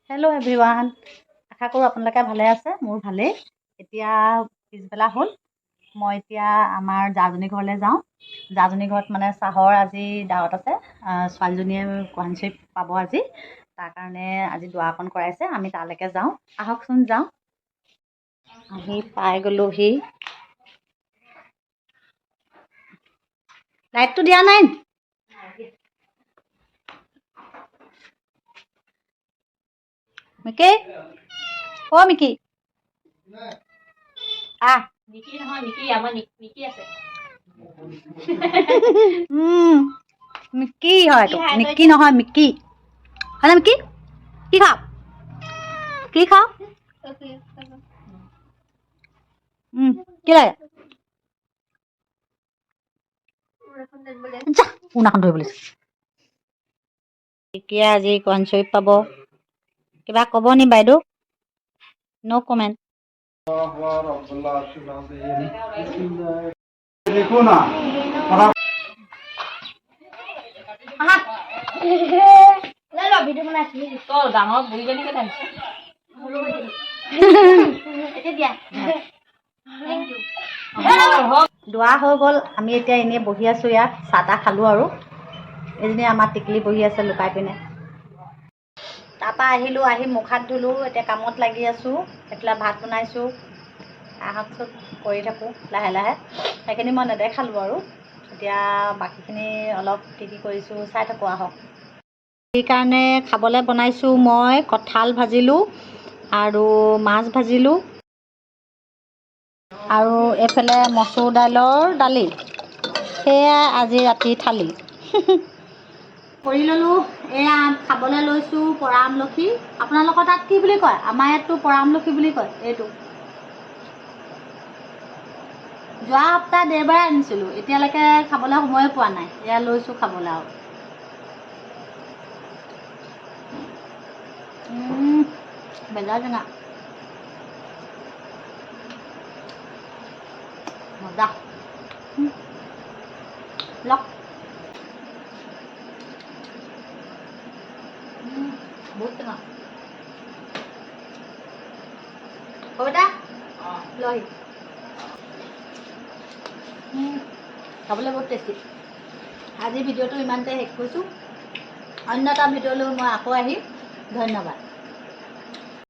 Hello' everyone, আশা কৰোঁ আপোনালোকে ভালে আছে। মোৰ ভালেই। এতিয়া পিছবেলা হ'ল। মই এতিয়া আমাৰ জাজনী ঘৰলৈ যাওঁ। জাজনী ঘৰত মানে চাহৰ আজি দাৱত আছে। ছোৱালীজনীয়ে কোৰাণ শ্বৰীফ পাব আজি, তাৰ কাৰণে আজি দোৱা অকণ কৰাইছে। আমি তালৈকে যাওঁ, আহকচোন যাওঁ। আহি পাই গ'লোহি। লাইটটো দিয়া নাই মিকি? অ' মিকি, আহ। নিকি নহয়, নিকি আমাৰ নিকি আছে। মিকি হয় এইটো, নিকি নহয় মিকি হয়নে? মিকি কি খাওঁ, কি খাওঁ? কি লাগে? যা, মোনাখন ধৰিব লৈছে। মিকিয়ে আজি কোৰাণ শ্বৰীফ পাব। কিবা ক'ব নি বাইদেউ? ন' কমেণ্ট। দেখো না। তই ডাঙৰ বুঢ়ীজনী কেইটা আহিছে? দোৱা হৈ গ'ল। আমি এতিয়া এনেই বহি আছোঁ ইয়াত, চাহ তাহ খালোঁ। আৰু এজনী আমাৰ টিকলি বহি আছে লুকাই পিনে। তাৰপৰা আহিলোঁ, আহি মুখ হাত ধুলোঁ। এতিয়া কামত লাগি আছোঁ। এইফালে ভাত বনাইছোঁ। আহকচোন, কৰি থাকোঁ লাহে লাহে। সেইখিনি মই নেদেখালোঁ আৰু। এতিয়া বাকীখিনি অলপ কি কি কৰিছোঁ চাই থাকোঁ আহক। সেইকাৰণে খাবলৈ বনাইছোঁ মই কঁঠাল ভাজিলোঁ আৰু মাছ ভাজিলোঁ আৰু এইফালে মচুৰ দাইলৰ দালি। সেয়াই আজি ৰাতি থালি কৰি ল'লোঁ। এয়া খাবলৈ লৈছোঁ পৰা আমলখি। আপোনালোকৰ তাত কি বুলি কয়? আমাৰ ইয়াততো পৰা আমলখি বুলি কয়। এইটো যোৱা সপ্তাহ দেওবাৰে আনিছিলোঁ, এতিয়ালৈকে খাবলৈ সময়ে পোৱা নাই। এয়া লৈছোঁ খাবলৈ আৰু। বেজাৰ টেঙা, মজা। লওক, বহুত টেঙা। কবিতা লহি, খাবলৈ বহুত টেষ্টি। আজি ভিডিঅ'টো ইমানতে শেষ কৰিছোঁ। অন্য এটা ভিডিঅ'লৈ মই আকৌ আহিম। ধন্যবাদ।